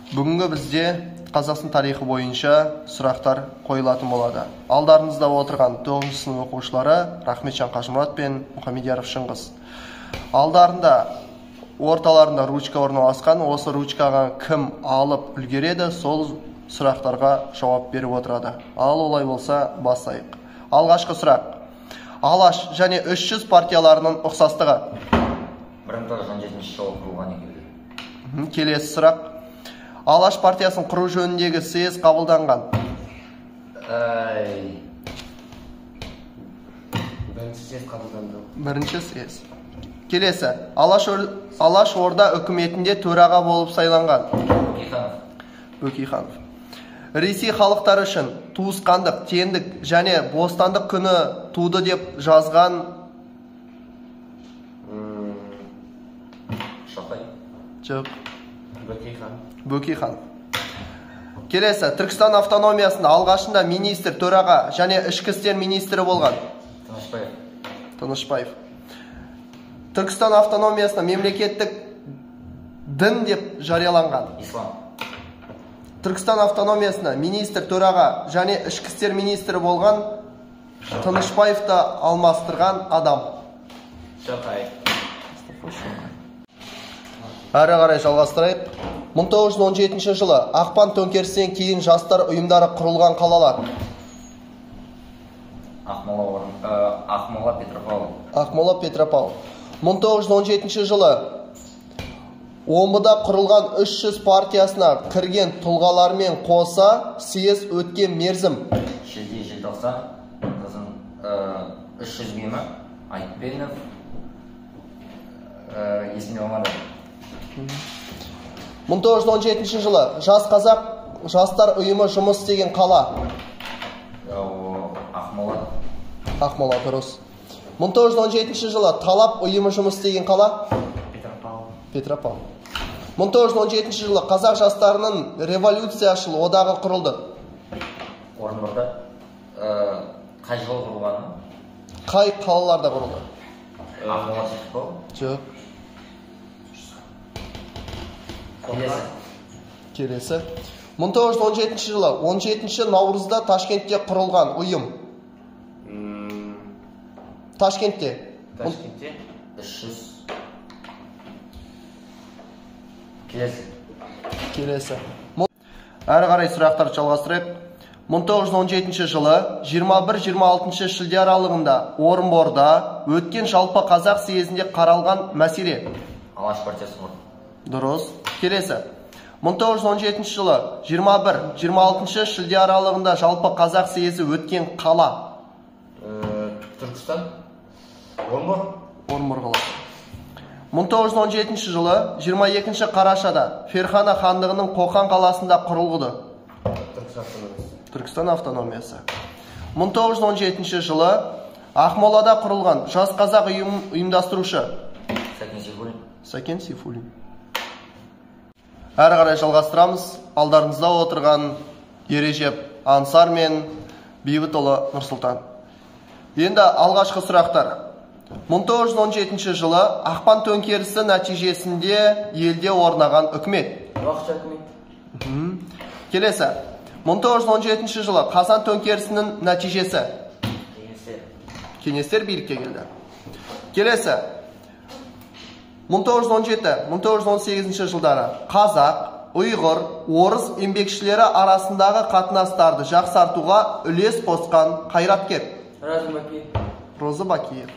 Бүгінгі бізде Қазақстан тарихы бойынша сұрақтар қойылатын болады. Алдарыңызда отырған 9 сынып оқушылары Рахметжан Қажымұрат пен Мұхамедияров Шыңғыс. Алдарында, орталарында ручка орналасқан, осы ручкаға кім алып үлгереді, сол сұрақтарға жауап беріп отырады. Ал олай болса, бастайық. Алғашқы сұрақ. Алаш және 300 партияларының ұқсастығы. 1917 жылы құрылған екеуі. Келесі сұрақ. Алаш партиясын құру жөніндегі съезд қабылданған. Бірінші съезд қабылданды. Бірінші съезд. Келесі. Алаш Орда үкіметінде төраға болып сайланған. Бөкейханов. Бөкейханов. Ресей халықтары үшін туысқандық, теңдік және бостандық күні туды деп жазған. Шоқай. Жоқ. Бөкейхан. Бөкейханов. Келесі, Түркістан автономиясында алғашында министр, төраға және ішкі істер министрі болған. Тынышбаев. Тынышбаев. Түркістан автономиясында мемлекеттік дін деп жарияланған. Ислам. Түркістан автономиясында министр, төраға және ішкі істер министрі болған Тынышбаевты алмастырған адам. Шоқай. Әрі қарай жалғастырайық. 1917 жылы ақпан төңкерісінен кейін жастар ұйымдары құрылған қалалар. Ақмола, Петропавл. Ақмола, Петропавл. 1917 жылы Омбыда құрылған 300 партиясына кірген тұлғалармен қоса съезд өткен мерзім. Шілде, желтоқсан, 300 ме? Айтпенов, есімде болмады. 1917 жылы Жас Қазақ жастар ұйымы жұмыс істеген қала. Ақмола. Ақмола, дұрыс. 1917 жылы Талап ұйымы жұмыс істеген қала. Петропавл. Петропавл. 1917 жылы Қазақ жастарының революцияшыл одағы құрылды. Орынборда. Қай жылы құрылғаны? Қай қалаларда құрылды? Ақмола, Петропавл. Жоқ. Келесі. Келесі. 1917 жылы 17 наурызда Ташкентте құрылған ұйым. Ташкентте. Ташкентте. 300. Келесі. Келесі. Әрі қарай сұрақтарды жалғастырайық. 1917 жылы 21-26 шілде аралығында Орынборда өткен жалпы қазақ съезінде қаралған мәселе. Алаш партиясы құрды. Дұрыс. Келесі. 1917 жылы 21-26 шілде аралығында жалпы қазақ съезі өткен қала. Түркістан. Орынбор. Орынбор қаласы. 1917 жылы 22 қарашада Ферғана хандығының Қоқан қаласында құрылды. Түркістан автономиясы. Түркістан автономиясы. 1917 жылы Ақмолада құрылған Жас Қазақ ұйымдастырушы Сәкен Сейфуллин. Сәкен Сейфуллин. Әрі қарай жалғастырамыз. Алдарыңызда отырған Ережеп Ансар мен Бейбітұлы Нұрсұлтан. Енді алғашқы сұрақтар. 1917 жылы ақпан төңкерісі нәтижесінде елде орнаған үкімет. Уақытша үкімет. Келесі. 1917 жылы қазан төңкерісінің нәтижесі. Кеңестер. Кеңестер билікке келді. Келесі. 1917-1918 жылдары қазақ, ұйғыр, орыс еңбекшілері арасындағы қатынастарды жақсартуға үлес қосқан қайраткер. Розы Бакиев. Розы Бакиев.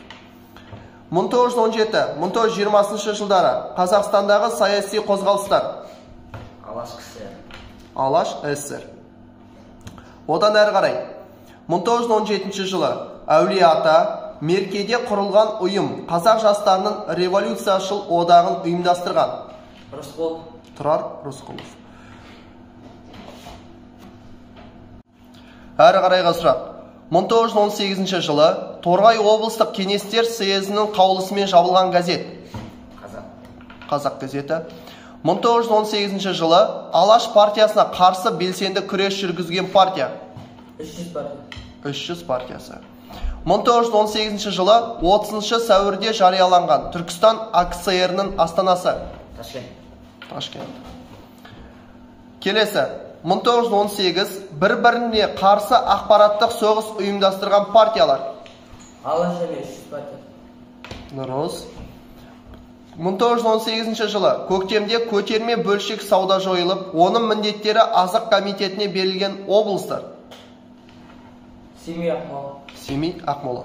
1917-1920 жылдары Қазақстандағы саяси қозғалыстар. Алаш ССР. Алаш ССР. Одан әрі қарай 1917 жылы Әулиеата Меркеде құрылған ұйым қазақ жастарының революцияшыл одағын ұйымдастырған. Рысқұлов. Тұрар Рысқұлов. Әрі қарайғы сұрақ. 1918 жылы Торғай облыстық кеңестер съезінің қаулысымен жабылған газет. Қазақ. Қазақ газеті. 1918 жылы Алаш партиясына қарсы белсенді күрес жүргізген партия. 300 партия. 300 партиясы. 1918 жылы 30 сәуірде жарияланған Түркістан АКСР-ның астанасы. Ташкент. Ташкент. Келесі, 1918 бір-біріне қарсы ақпараттық соғыс ұйымдастырған партиялар. Алаш және 300 партия. Дұрыс. 1918 жылы көктемде көтерме бөлшек сауда жойылып, оның міндеттері азық комитетіне берілген облыстар. Семей, Ақмола. Семей, Ақмола.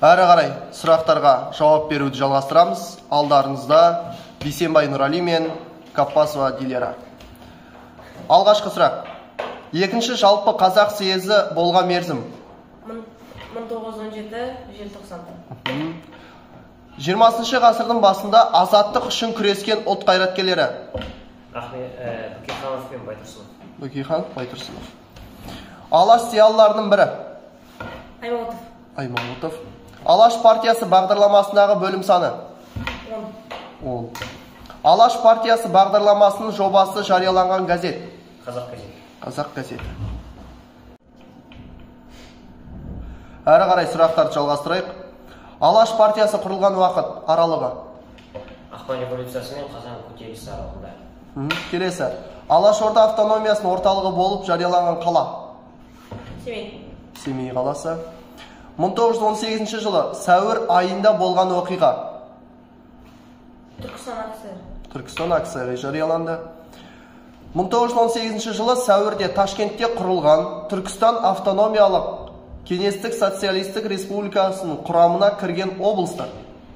Әрі қарай сұрақтарға жауап беруді жалғастырамыз. Алдарыңызда Бейсенбай Нұрали мен Каппасова Дилера. Алғашқы сұрақ. Екінші жалпы қазақ съезі болған мерзім. 1917 желтоқсан. 20 ғасырдың басында азаттық үшін күрескен ұлт қайраткерлері. Бөкейханов пен Байтұрсынов. Бөкейханов, Байтұрсынов. Алаш зиялыларының бірі. Аймауытов. Аймауытов. Алаш партиясы бағдарламасындағы бөлім саны. 10. Алаш партиясы бағдарламасының жобасы жарияланған газет. Қазақ газеті. Қазақ газеті. Әрі қарай сұрақтарды жалғастырайық. Алаш партиясы құрылған уақыт аралығы. Ақпан революциясы мен Қазан көтерілісі аралығында. Келесі. Алаш Орда автономиясының орталығы болып жарияланған қала. Семей. Семей қаласы. 1918 жылы сәуір айында болған оқиға. Түркістан АКСР. Түркістан АКСР жарияланды. 1918 жылы сәуірде Ташкентте құрылған Түркістан автономиялық Кеңестік Социалистік Республикасының құрамына кірген облыстар.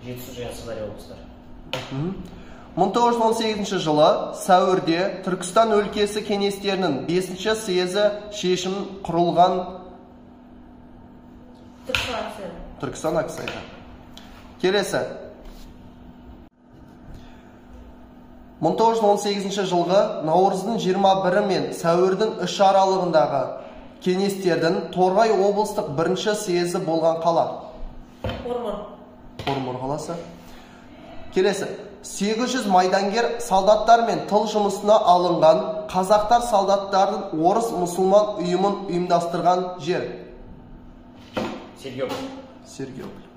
Жетісу және Сырдария облыстары. 1918 жылы сәуірде Түркістан өлкесі кеңестерінің 5-ші съезі шешім құрылған Түркістан АКСР. Түркістан АКСР. Келесі. 1918 жылғы наурыздың 21-і мен сәуірдің 3 аралығындағы кеңестердің Торғай облыстық 1-ші съезі болған қала. Орынбор. Орынбор қаласы. Келесі. 800 майдангер солдаттар мен тыл жұмысына алынған қазақтар солдаттардың орыс мұсылман ұйымын ұйымдастырған жер. Сергиополь. Сергиополь.